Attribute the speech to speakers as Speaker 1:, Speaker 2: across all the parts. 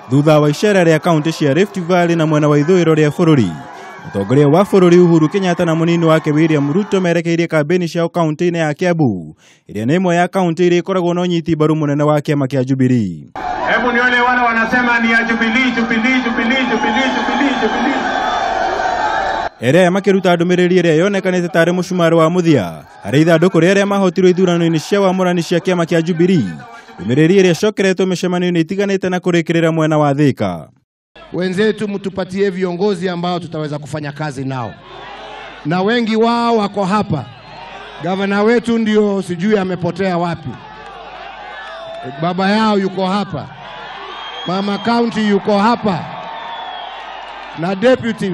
Speaker 1: Thutha wa icera rĩa kaunti cia Rift Valley na mwena wa ithũĩro rĩa bũrũri, mũtongoria wa bũrũri Uhuru Kenyatta na mũnini wake William Ruto merekeirie kambĩini ciao kaunti-inĩ ya Kiambu, ĩrĩa nĩ ĩmwe ya kaunti iria ikoragwo na ũnyiti mbaru mũnene wa kĩama kĩa Jubilee.
Speaker 2: Hebu nione wale wanasema ni ya Jubilee, Jubilee, Jubilee, Jubilee, Jubilee, Jubilee.
Speaker 1: Ere makĩruta ndũmĩrĩri ĩrĩa yonekanĩte tarĩ mũcumarĩ wa mũthia harĩ ithandũkũ rĩa arĩa mahotirwo ithurano-inĩ cia wamũrani cia kĩama kĩa Jubilee, ndũmĩrĩri ĩrĩa ĩcokeretwo mĩcemanio-inĩ itiganĩte na kũrĩkĩrĩra mwena wa Thika.
Speaker 3: Wenzetu, mtupatie viongozi ambao tutaweza kufanya kazi nao, na wengi wao wako hapa. Gavana wetu ndio sijui amepotea wapi, baba yao yuko hapa, mama county yuko hapa, na deputy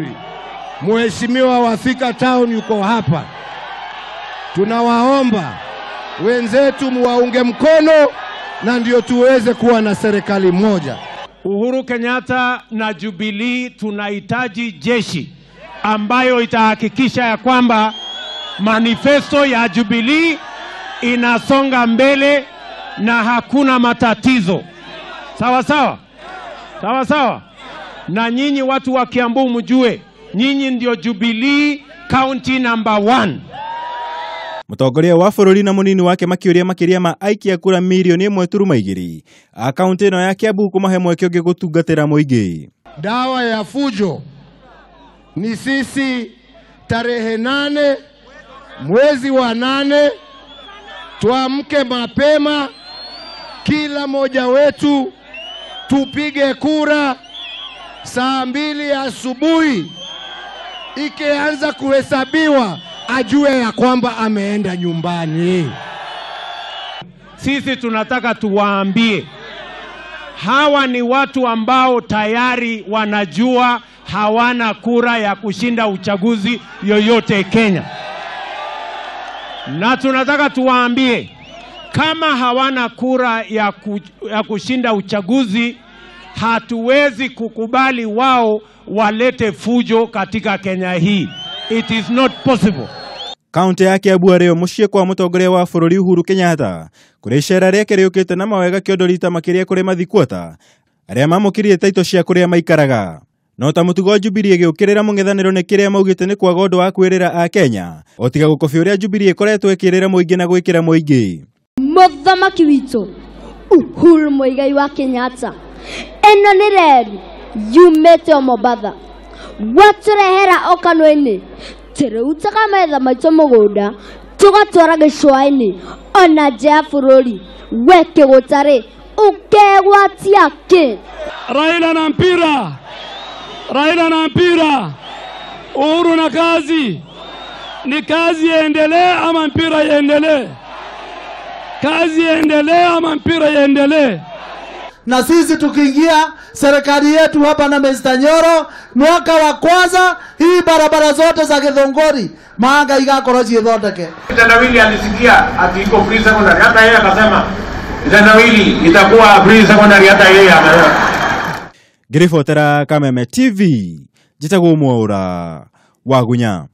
Speaker 3: mheshimiwa wa Thika Town yuko hapa. Tunawaomba wenzetu muwaunge mkono na ndio tuweze kuwa na serikali moja.
Speaker 2: Uhuru Kenyatta na Jubilee tunahitaji jeshi ambayo itahakikisha ya kwamba manifesto ya Jubilee inasonga mbele na hakuna matatizo. Sawa sawa? Sawa sawa? Na nyinyi watu wa Kiambu mjue, nyinyi ndio Jubilee county number 1.
Speaker 1: Mũtongoria wa bũrũri na mũnini wake makĩũria makĩria ma aikia kura mirioni 1.2 a kaunti ĩno ya Kiambu kũmahe mweke ũngĩ gũtungatĩra mũingĩ.
Speaker 3: Dawa ya fujo ni sisi tarehe 8 mwezi wa 8 tuamke mapema, kila moja wetu tupige kura saa 2 asubuhi. Ikianza kuhesabiwa ajue ya kwamba ameenda nyumbani.
Speaker 2: Sisi tunataka tuwaambie hawa ni watu ambao tayari wanajua hawana kura ya kushinda uchaguzi yoyote Kenya. Na tunataka tuwaambie kama hawana kura ya kushinda uchaguzi, hatuwezi kukubali wao walete fujo katika Kenya hii. It is not possible.
Speaker 1: Kaunti ya Kiambu arĩyo mũciĩ kwa mũtongoria wa bũrũri Uhuru Kenyatta, kũrĩa icera rĩake rĩũkĩte na mawega kĩondo rita makĩria kũrĩ mathikuota arĩa mamũkĩrire taito cia kũrĩa maikaraga. No ta mũtugo Jubilee ĩgĩũkĩrĩra mũng'ethanĩro nĩ kĩrĩa maugĩte nĩ kwaga ũndũ wa kwĩrĩra a Kenya, o tiga gũkobia ũrĩa Jubilee ĩkoretwo ĩkĩrĩra mũingĩ na gwĩkĩra mũingĩ.
Speaker 4: Mũthamaki witũ Uhuru Muigai wa Kenyatta, ĩno nĩ reri yumĩte o Mombatha, watũrehera o kanua-inĩ, tũrutaga metha maitũ mũgũnda tũgatwara gĩcũa-inĩ ona nja ya bũrũri. We kĩgũta-rĩ, ũkegwatia kĩ?
Speaker 5: Raila na mpira, Raila na mpira, Uhuru na kazi. Ni kazi iendelee ama mpira iendelee? Kazi iendelee ama mpira iendelee?
Speaker 6: Na sisi tukiingia serikali yetu hapa na Mr. Nyoro, mwaka wa kwanza hii barabara zote za Githunguri maanga igakorwo ciithondeke.
Speaker 2: Kitendawili alisikia ati iko free secondary, hata yeye akasema kitendawili itakuwa free secondary, hata yeye ameona.
Speaker 1: Ngĩribotera Kameme TV, njĩtagwo Mwaura Wagunya.